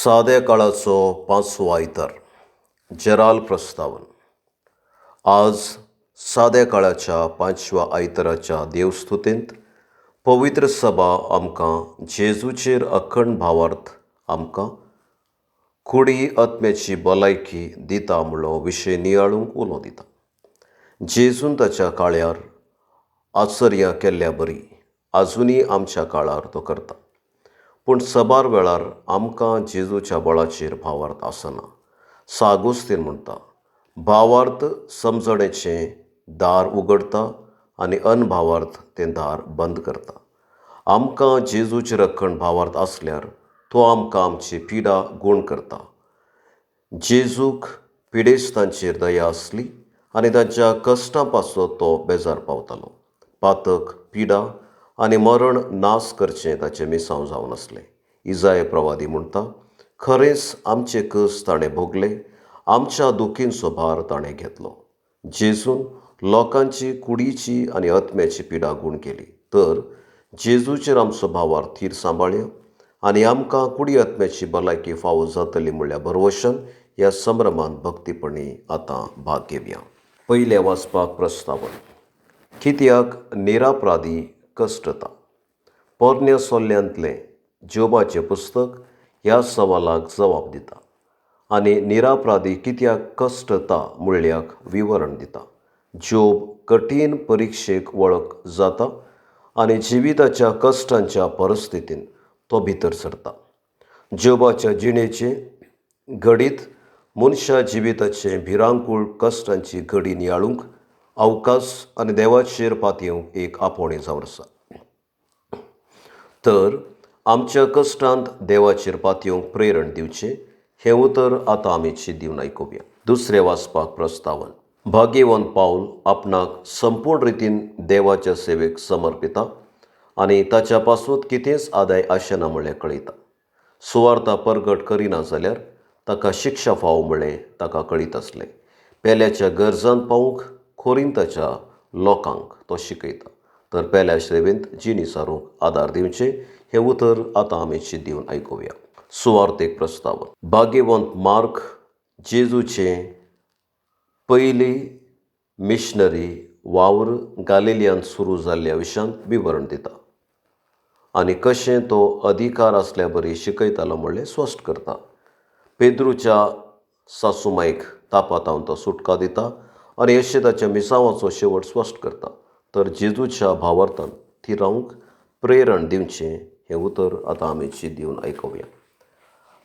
साद्या काळाचो पांचवो आयतार, जेराल प्रस्तावन. आज साद्या काळाच्या पांचव्या आयताराच्या देवस्तुतेंत पवित्र सभा आमकां जेजूचेर अखंड भावार्थ आमकां कुडी आत्म्याची भलायकी दिता म्हणलो विशय नियाळूंक उलो दिता. जेजून ताच्या काळ्यार आचर्या केल्ल्या बरी आजुनूय आमच्या काळार तो करता, पूण सबार वेळार आमकां जेजूच्या बळाचेर भावार्थ आसना. सागोस्तीन म्हणटा, भावार्थ समजणेचें दार उगडटा आनी अनभावार्थ तें दार बंद करता. आमकां जेजूचेर अखंड भावार्थ आसल्यार तो आमकां आमची पिडा गूण करता. जेजूक पिडेस्तांचेर दया आसली आनी तांच्या कश्टां पासत तो बेजार पावतालो. पातक, पिडा आनी मरण नाश करचें ताचें मिसांव जावन आसलें. इजाय प्रवादी म्हणटा, खरेंच आमचे कस ताणें भोगले, आमच्या दुखींचो भार ताणें घेतलो. जेजून लोकांची कुडीची आनी आत्म्याची पिडा गूण केली. तर जेजूचेर आमचो भावार्थ थीर सांबाळया आनी आमकां कुडी आत्म्याची भलायकी फावो जातली म्हणल्या भरवशान ह्या संभ्रमान भक्तीपणी आतां भाग घेवया. पयलें वाचपाक प्रस्तावन. कित्याक निरापराधी कश्टता? पोरण्या सोल्ल्यांतलें जोबाचें पुस्तक ह्या सवालाक जबाब दिता आनी निरापराधी कित्याक कश्टता म्हणल्याक विवरण दिता. जोब कठीण परिक्षेक वळख जाता आनी जिविताच्या कश्टांच्या परिस्थितीन तो भितर सरता. जोबाच्या जिणेचें घडीत मनशा जिविताचें भिरांकूळ कश्टांची घडी नियाळूंक अवकाश आनी देवाचेर पातयेवंक एक आपोवणें जावन आसा. तर आमच्या कश्टांत देवाचेर पातयेवंक प्रेरण दिवचें हें उतर आतां आमी दिवन आयकुया. दुसरें वाचपाक प्रस्तावन. भाग्यवंत पावल आपणाक संपूर्ण रितीन देवाच्या सेवेक समर्पिता आनी ताच्या पासून कितेंच आदाय आशेना म्हणलें कळयता. सुवार्ता परगट करिना जाल्यार ताका शिक्षा फावो म्हणलें ताका कळीत आसलें. पेल्याच्या गरजांत पावूंक कोरिंताच्या लोकांक तो शिकयता. तर पेल्या सेवेंत जिणी सारूंक आदार दिवचें हें उतर आतां आमी दिवन आयकुया. सुवार्थेक प्रस्तावन. भाग्यवंत मार्क जेजूचें पयली मिशनरी वावर गालिलियांत सुरू जाल्ल्या विशयांत विवरण दिता आनी कशें तो अधिकार आसल्या बरी शिकयतालो म्हणलें स्पश्ट करता. पेद्रूच्या सासूमायक तापातावन तो सुटका दिता आनी अशें ताच्या मिसांवाचो शेवट स्पश्ट करता. तर जेजूच्या भावार्थान थीर रावंक प्रेरण दिवचें हें उतर आतां आमी दिवन आयकुया.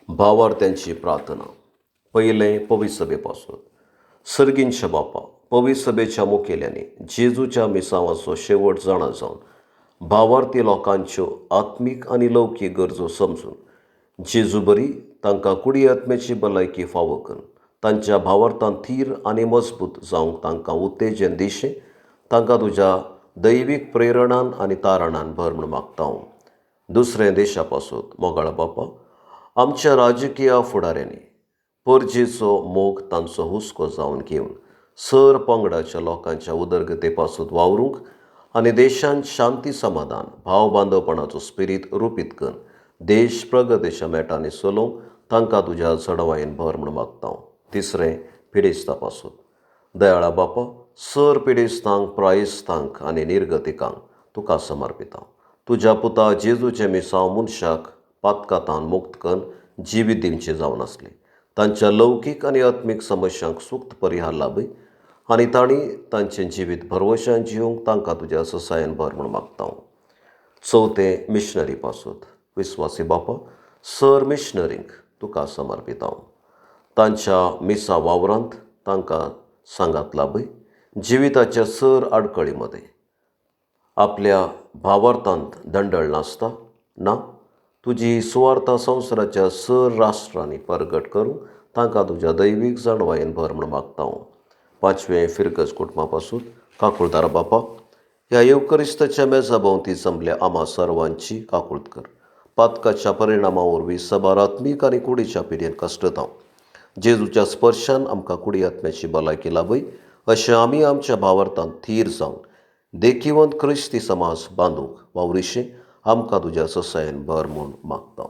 भावार्थ्यांची प्रार्थना. पयलें पवित्र सभे पासून. सर्गींच्या बापा, पवित्र सभेच्या मुखेल्यांनी जेजूच्या मिसांवाचो शेवट जाणा जावन भावार्थी लोकांच्यो आत्मीक आनी लौकीक गरजो समजून जेजू बरी तांकां कुडी आत्म्याची भलायकी फावो करून तांच्या भावार्थान थीर आनी मजबूत जावंक तांकां उत्तेजन दिशें तांकां तुज्या दैवीक प्रेरणान आनी तारणान भर म्हूण मागता हांव. दुसरें देशा पासून. मोगाळ बापा, आमच्या राजकीय फुडाऱ्यांनी परजेचो मोग तांचो हुस्को जावन घेवन सर पंगडाच्या लोकांच्या उदरगते पासून वावरूंक आनी देशांत शांती समाधान भाव बांदवपणाचो स्पिरीत रुपीत करून देश प्रगतीच्या मेटांनी चलोवंक तांकां तुज्या चडवायेन भर म्हूण मागता हांव. तिसरें पिडेस्ता पासून. दयाळा बापा, सर पिडेस्तांक, प्रायस्तांक आनी निर्गतिकांक तुका समर्पिता. तुज्या पुता जेजूचें मिसांव मनशाक पातकातान मुक्त करून जिवीत दिवचें जावन आसलें. तांच्या लौकीक आनी आत्मीक समस्यांक सुक्त परिहार लाभय आनी तांणी तांचें जिवीत भरवशान जिवंक तांकां तुज्या ससायन भर म्हूण मागता हांव. चवथें मिशनरी पासून. विस्वासी बापा, सर मिशनरींक तुका समर्पिता हांव. तांच्या मिसा वावरांत तांकां सांगात लाभय. जिविताच्या सर आडखळी मदें आपल्या भावार्थांत दंडळ नासता ना तुजी सुवार्ता संवसाराच्या सर राष्ट्रांनी परगट करूंक तांकां तुज्या दैवीक जाणवायेन भर म्हूण मागता हांव. पांचवें फिरगज कुटुंबा पासून. काकुळदार बापा, ह्या येवकरिस्ताच्या मेजा भोंवती जमल्या आमा सर्वांची काकुळत कर. पातकाच्या परिणामा वरवीं सबार आत्मीक आनी कुडीच्या पिडेन कश्टता. जेजूच्या स्पर्शान आमकां कुडी आत्म्याची भलायकी लाभय अशें आमी आमच्या भावार्थान थीर जावन देखिवंत क्रिस्ती समाज बांदूंक वावरिशें आमकां तुज्या ससायेन भर म्हूण मागता.